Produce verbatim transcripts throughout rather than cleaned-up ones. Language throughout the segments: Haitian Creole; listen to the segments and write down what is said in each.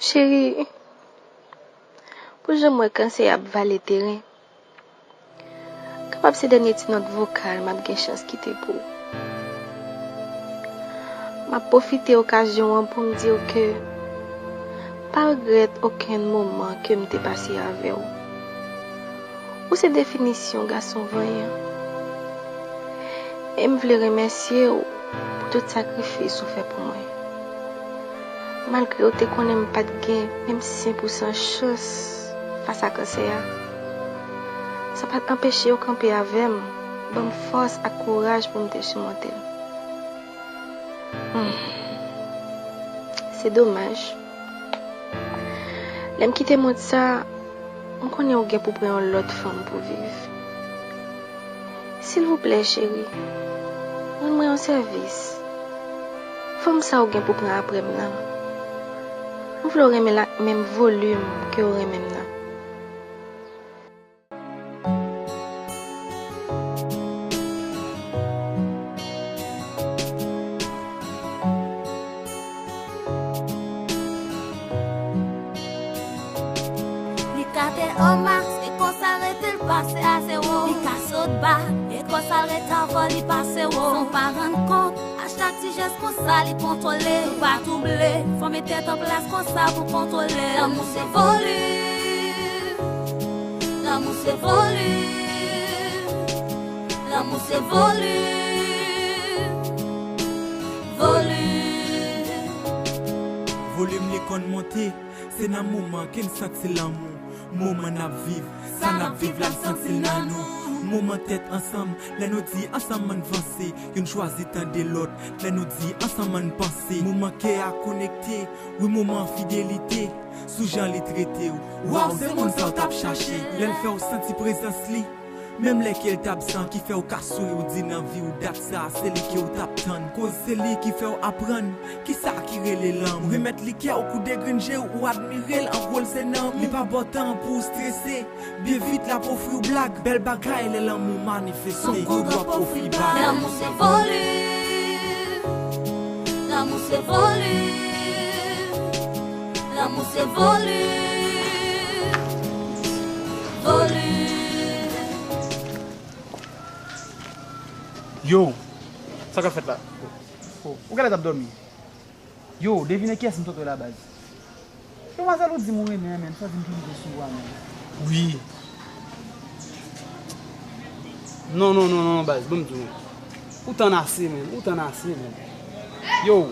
Cheri, pou jan m wè kansè a ap vale teren, kapab se dènye ti nòt vokal m ap gen chans kite pou ou. M ap pwofite okazyon an pou m di w ke m pa regrèt okenn moman ke m te pase avè w. Ou se definisyon gason vanyan. E m vle remèsye w pou tout sakrifis ou fè pou mwen. Malgre w te konnen m pa t gen menm sen pou san chans fas a kansè a, sa pa t anpeche w kanpe avè m, ban m fòs ak kouraj pou m te simonte l. Hmm. Se domaj. Lè m kite mond sa, m konnen w gen pou pran yon lòt fanm pou viv. Silvouplè, cheri, rann mwen yon sèvis. Fanm sa w gen pou pran apre m nan, m vle w renmen l ak menm volim ke w renmen m nan. Li kate o max, e konsa rete l pase a zewo. Li ka sot ba, e konsa l ret avè w, li pase wo. San w pa rann kont, a chak ti jès konsa li kontwole. Ou pa twouble, fò w met tèt an plas konsa pou kontwole. Lanmou se volim, lanmou se volim, lanmou se volim, volim. Volim li konn monte, se nan moman ke n santi lanmou. Moman n ap viv, sa n ap viv la n santi l nan nou. Moman tèt ansanm, lè nou di ansanm ann vanse. Youn chwazi tande lòt, lè nou di ansanm ann panse. Moman kè a konekte, wi moman fidelite. Sou jan li trete w, waw se moun sa w t ap chache. Lè l fè w santi prezans li. Menm lè ke l t absan, ki fè w ka souri, w di nan vi w dat sa a se li ke w t ap tann. Koz se li ki fè w aprann kisa ki rele lanmou. Remèt li kè w kou de grenn je w, ou admire l, an gwo l se nanm. Li pa ba w tan pou w strese, byen vit l ap ofri w blag. Bèl bagay lè lanmou manifeste, tankou dwa pwofli bag. Lanmou se volim, lanmou se volim, lanmou se volim. Yo, sa k ap fèt la? Oh, ou genlè t ap dòmi. Yo, devine kiyès m tonbe la baz. Demwazèl ou di m ou renmen an, menn, sa di m ki rive sou ou a, menn. Wi. Non, non, non, non, baz, ban m di w. Ou tann ase, menn, ou tann ase, menn. Yo,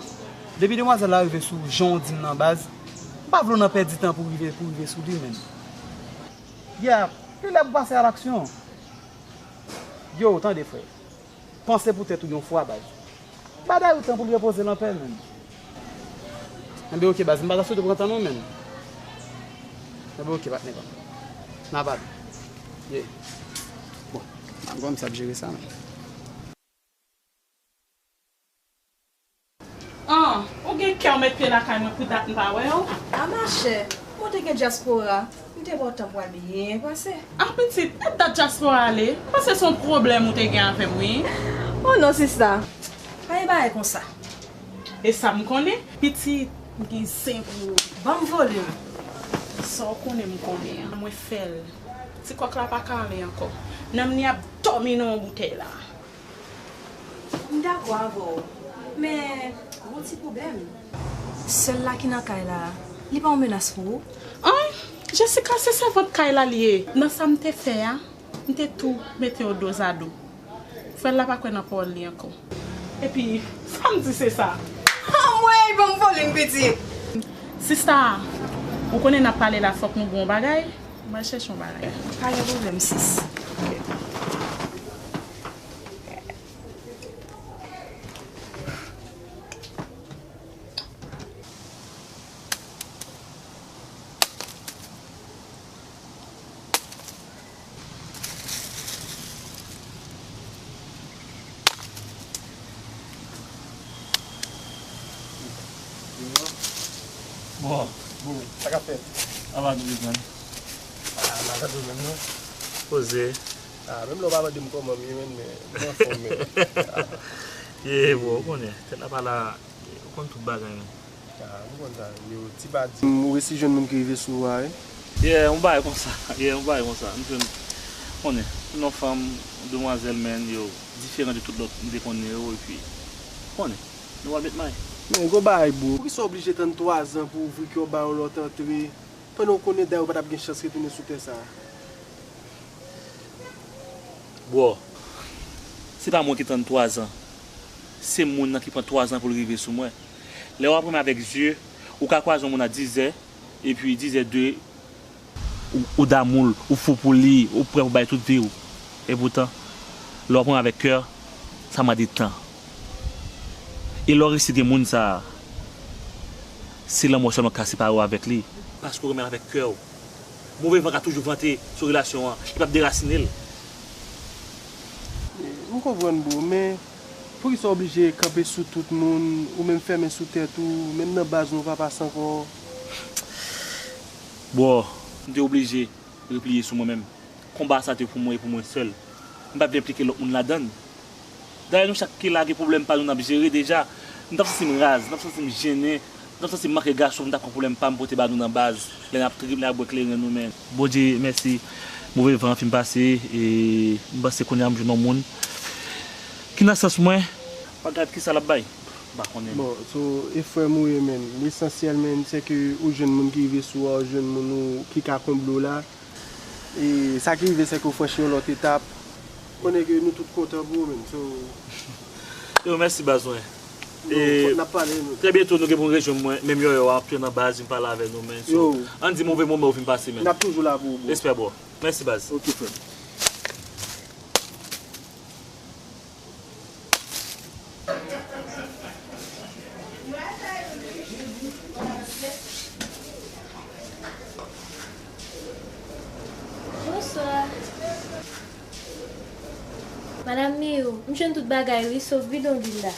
depi demwazèl la rive sou jan w di m nan, baz, m pa vle w nan pèdi tan pou rive, pou rive sou li, menn. Yeah, li lè pou pase a laksyon. Yo, tande frè. Panse pou tèt ou yon fwa, baz. Ba Dayou tan pou l repoze l anpè, menn. Enben, oke, baz, m pa ta swete w pran tan non, menn. Enben, oke, patnè pa m. N a pale. Yeah. Bon, m a gòm sa ap jere sa, menn. An, ou gen kè w met pye lakay mwen pou dat m pa wè w? A machè, mwen te gen dyaspora, m te ba w tan pou w al byen pase. A pitit, e dat dyaspora ale? M panse se yon pwoblèm ou te gen avè m wi. O non sista, pa gen bagay konsa. E sa m konnen, pitit, m gen zen pou ou. Ban m volim. Sa w konnen m konnen an, mwen fè l. Ti kòk la pa ka ale ankò. Nanm li ap dòmi nan yon boutèy la. M dakò avè w, men gon ti pwoblèm. Sè l la ki nan kay la a, li pa yon menas pou ou? An, Jessica se sèvant kay la li ye. Nan sa m te fè a, m te tou mete yo dozado. Frè l la pa kwè nan pawòl li ankò. Epi, sa m di se sa. Anmwey, ban m volim pitit! Sista, ou konnen n ap pale la fòk nou bon bagay. M al chèche yon bagay. Pa gen pwoblèm sis. Bon, bon, sa k ap fèt? Anba nou bezwen. Ah, m pa tande w menm non. Poze. Ah, menm lè w pa mande m kòman m ye menn, men m anfòm menn. Ye, bro, ou konnen, tèt la pa la, ou konn tout bagay menn. Ah, m konn sa, yo, ti pa di m, ou resi jwenn moun ki rive sou ou a, wi. Yeah, yon bagay konsa. Yeah, yon bagay konsa. M jwenn, konnen, yon fanm, demwazèl, men yo diferan de tout lòt m te konnen yo, epi, konnen, nou pral met may. Men, gwo bagay, bro. Poukisa w oblije tann twa zan pou w ouvri kè w ba yon lòt antre, pandan w konnen dayè w pa t ap gen chans retounen sou tè sa a? Bro, se pa mwen ki tann twa zan. Se moun nan ki pran twa zan pou l rive sou mwen. Lè w ap renmen avèk zye, ou ka kwaze yon moun a dizè, epi dizè de, ou, ou damou l, ou fou pou li, ou prè pou bay tout vi w. Epoutan, lè w ap renmen avèk kè, sa mande tan. E lè w resi gen moun sa a, se lanmò sèlman k ka separe w avèk li. Paske w renmen l avèk kè w. Move van ka toujou vante sou relasyon an, li p ap derasinen l. M konprann, bro, men poukisa w oblije kanpe sou tout moun, ou menm fèmen sou tèt ou, menm nan baz nou pa pase ankò? Bro, m te oblije repliye sou mwen menm. Konba sa te pou mwen e pou mwen sèl. M pa vle enplike lòt moun ladan l. Dayè, nou chak ki la gen pwoblèm pa nou n ap jere deja. M t ap santi m raz, m t ap santi m jennen, m t ap santi m manke gason pou m ta pran pwoblèm pa m pote ba nou nan baz, lè n ap trip, lè n ap bwè kleren nou, men. Bondye mèsi, move van an fin pase, e m panse kounye a m jwenn yon moun ki nan sans mwen. Pa gad kisa l ap bay. M pa konnen. Bon, so, e frè m ou ye, men. Lesansyèl, men, se ke ou jwenn moun ki rive sou ou a, ou jwenn moun ou ki ka konble w la. E sa ki rive, se ke w franchi yon lòt etap. Konnen ke nou tout kontan pou ou, men. So, yo, mèsi, baz mwen. Yo, e fòk n ap pale, men. Trè byento, nou gen pou n rejwenn mwen, menm yòyò a ap tou nan baz, vin pale avè nou, men. So, yo, ann di move moman ou vin pase, men. N ap toujou la pou ou, bro. Respè, bro. Mèsi, baz. Ok, frè m. Bonswa. Madam Miyou, m jwenn tout bagay wi, sof bidon lwil la.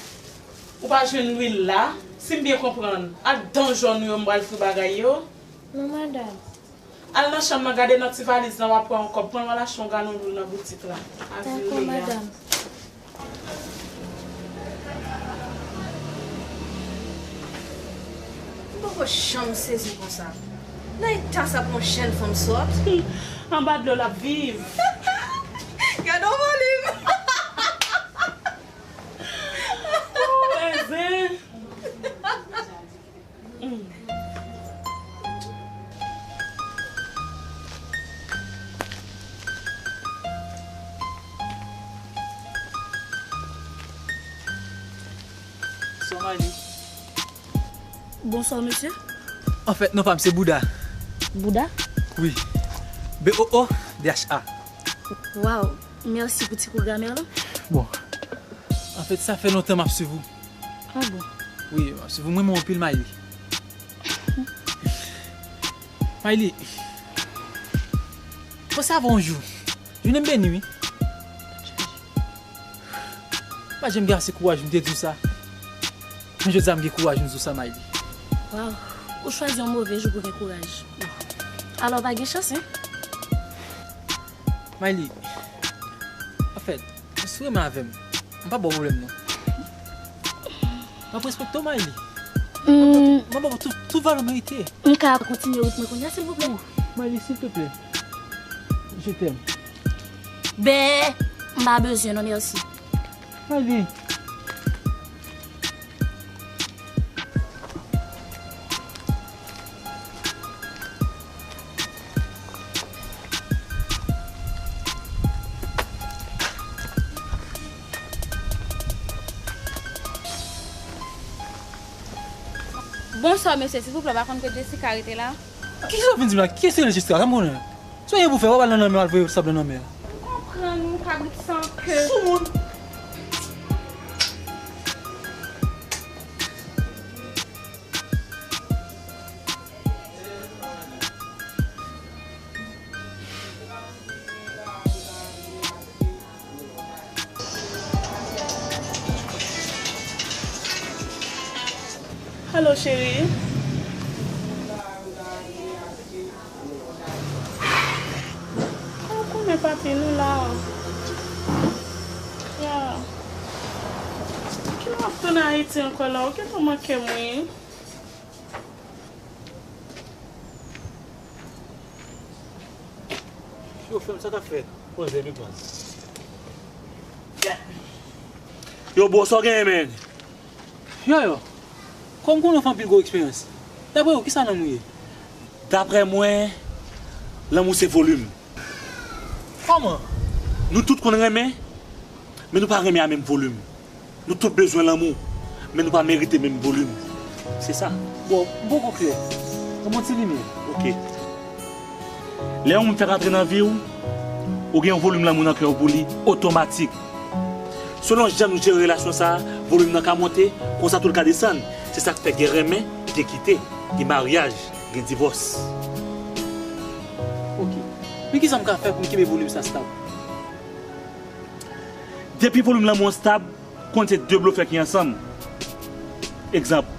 Ou pa jwenn lwil la? Si m byen konprann, ak dan jòn ou yo m pral fri bagay yo? Non, madam. Al nan chanm nan, gade nan ti valiz lan, w ap wè yon kòb. Pran l, w al achte yon galon lwil nan boutik la. Dakò, madam. M poko janm sezi konsa. Nan eta sa pou yon jèn fanm sòt. Anba dlo l ap viv. Gade yon volim. Oh, enzen. Bonswa, Mayli. Bonswa, mesye. Anfèt, non pa m se Bouda. Bouda? Wi. B O O D H A. Waw, mèsi pou ti kou gramè lan. Bon. Anfèt, sa fè lontan m ap swiv ou. Ah bon? Wi, m ap swiv ou, m renmen w anpil, Mayli. Mayli, panse avè yon jou. Jounen m beni, wi. M pa janm gen ase kouraj pou m te di w sa. Men jodi a m gen kouraj pou m di w sa, Mayli. Waw, ou chwazi yon move jou pou gen kouraj. Alò, pa gen chans, en? Mayli, anfèt, si w renmen avè m, m p ap ba w pwoblèm, non. M ap respekte w, Mayli. M ap ba w tout, tout valè w merite. M ka kontinye wout mwen kounye a, silvouplè? Mayli, silteplè. Je t'aime. Ben, m pa bezwen, non, mèsi. Mayli. Bonswa, mesye. Silvouplè, w pa konn kote Jessica rete la? Kiyès w ap vin di m la? Kiyès se Jessica? Sa m konnen. Sa w gen pou fè, w ap al nan lanmè, w al voye sab nan lanmè a. M konprann ou, kabrit san ke. Soumoun! Alo, cheri. Ou konnen papi nou la. Ya. Kilè w ap tounen Ayiti ankò la? Ou gentan manke m, wi. Frè m, sa k ap fèt? Poze, big man. Yo, bro, sa w genyen, man? Yo, yo. Kòm konnen w fè anpil gwo eksperyans. Daprè ou, kisa lanmou ye? Daprè mwen, lanmou se volim. Kòman? Nou tout konn renmen, men nou pa renmen a menm volim. Nou tout bezwen lanmou, men nou pa merite menm volim. Se sa. Bon, m poko klè. Ban m yon ti limyè. Ok. Lè yon moun fèk antre nan vi w, ou gen yon volim lanmou nan kè w pou li, otomatik. Selon jan nou jere relasyon sa a, volim nan ka monte, konsa tou l ka desann. Se sa k fè gen renmen, gen kite, gen maryaj, gen divòs. Ok. Men kisa m ka fè pou m kenbe volim sa stab? Depi volim lanmou an stab, konn se de blofè ki ansanm. Egzanp,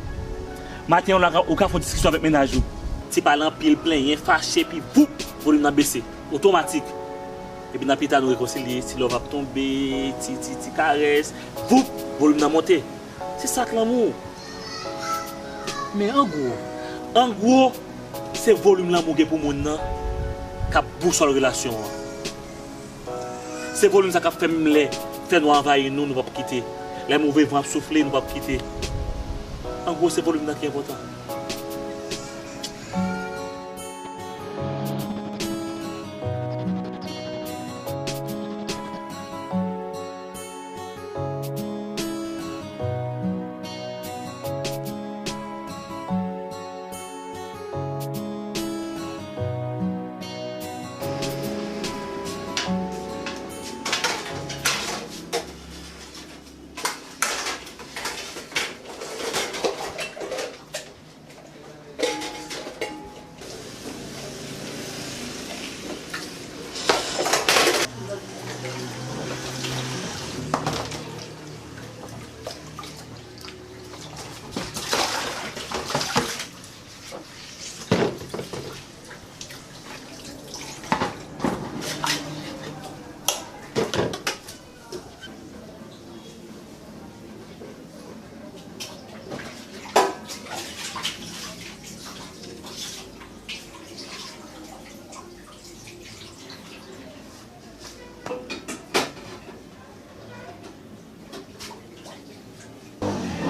maten an la, ou ka fè yon diskisyon avèk mennaj ou. Ti pale anpil, plenyen, fache, epi voup, volim nan bese. Otomatik. Epi nan pita nou rekonsilye, ti love ap tonbe, ti, ti, ti karès, voup, volim nan monte. Se sa k lanmou. Men an gwo. An gwo, se volim lanmou gen pou moun nan k ap bousòl relasyon an. Se volim sa k ap fè menm lè fènwa anvayi nou, nou p ap kite. Lè move van ap soufle, nou p ap kite. An gwo, se volim nan ki enpòtan.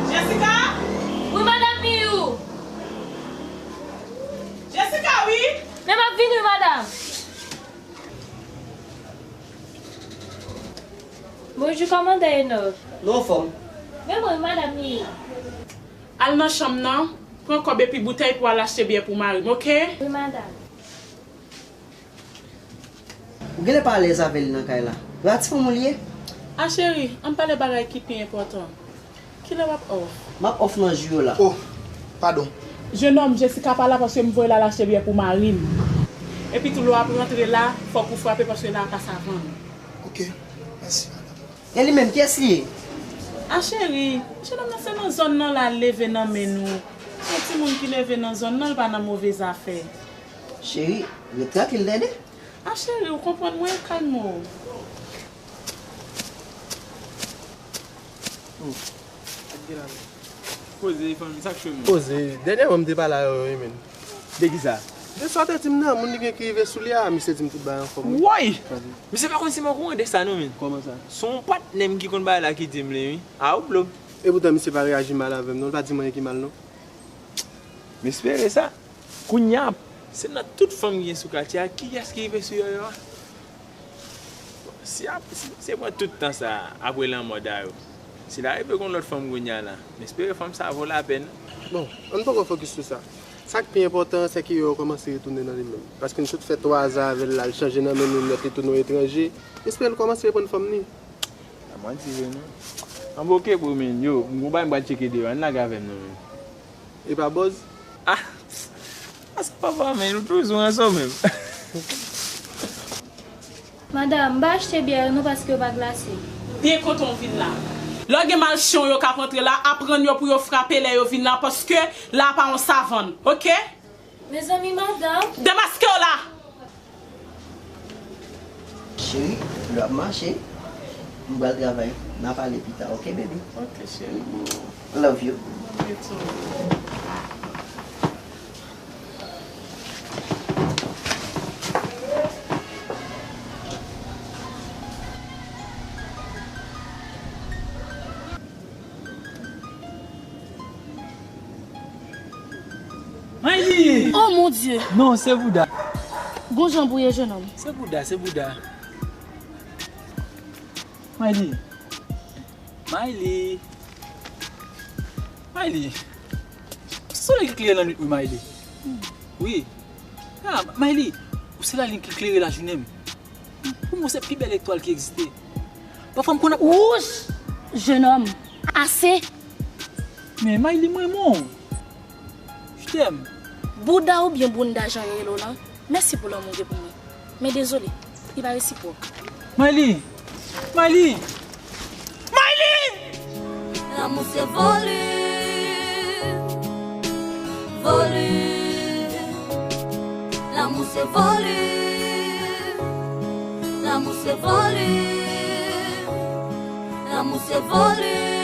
Jessica? Wi, madanm Miyou. Jessica, wi. Men m ap vini, wi, madanm. Bonjou, kòmandan Enòk. Nou anfòm? Men mwen, wi, madanm Miyou. Al nan chanm nan, pran kòb epi boutèy pou al achte byè pou mari m, oke? Wi, madanm. Ou genlè pa alèz avè l nan kay la. Ratifon moun li ye? A cheri, ann pale bagay ki pi enpòtan. Kilè w ap off? M ap off nan jou yo la. Oh, padon. Jenòm, Jessica pa la paske m voye l al achte byè pou mari m. Epi tou lè w ap rantre la, fòk ou frape paske la a pa savann. Ok, mèsi madanm. E li menm, kiyès li ye? A cheri, jenòm nan se nan zòn nan l al leve nan men nou. Se yon timoun ki leve nan zòn nan, l pa nan move zafè. Cheri, ret trankil tande. A cheri, ou konprann mwen, kalme w. Poze, fanmi, sa k fè m? Poze. Dènyèman, m te pale a yo, wi, men. De kisa? De sa w te di m nan, moun li gen ki rive sou li a, misye di m tout bagay anfòm, wi. Woy! Misye pa konn si m okouran de sa, non, men. Kòman sa? Se yon patnè m ki konn bagay la ki di m li, wi. A, ou blo. Epoutan, misye pa reyaji mal avè m, non. Li pa di m anyen ki mal, non. M espere sa. Kounye a, se nan tout fanm ki gen sou katye a, kiyès ki rive sou Yòyò a? Si ap, si misye pran tout tan sa a, apre lanmò Dayo, si l arive gon lòt fanm kounye a la, m espere fanm sa a vo lapèn. Bon, ann poko fokis sou sa. Sa k pi enpòtan an, se ke Yòyò kòmanse retounen nan li menm. Paske n sot fè twa zan avè l la, l chanje nan men nou nèt, li tounen yon etranje. M espere l kòmanse reprann fòm li. A, mwen di vre, non. Anben, oke, bro, men, yo, m gon bagay m pral tcheke deyò, ann lage avè m, non, men. E pa bòz? Ah, ah, sa papa, men nou toujou ansanm menm. Madanm, m pa achte byè yo non paske yo pa glase. Byen kontan w vin la. Lè w gen malchon yo k ap antre la, aprann yo pou yo frape lè yo vin la paske la pa yon savann, oke? Mezanmi, madanm. Demaske w la! Cheri, lè w ap mache, m pral travay. N a pale pita, oke, baby? Oke, cheri. Love you. Love you too. Oh mon Dieu! Non, se bouda. Gon jan pou ye, jenòm. Se bouda, se bouda. Mayli. Mayli. Mayli. Solèy ki klere nan nwit mwen, Mayli. Wi. Ah, Mayli, ou se lalin ki klere lajounen m. Pou mwen, se pi bèl etwal ki egziste. Pafwa m konn ap... Wouch! Jenòm, ase! Men Mayli, mwen renmen w. Je t'aime. Bouda oubyen bounda jan yo rele w lan, mèsi pou lanmou w gen pou mwen. Men dezole, li pa resipwòk. Mayli! Mayli! Mayli! L'amour c'est volume, volume. L'amour c'est volume, l'amour c'est volume, l'amour c'est volume.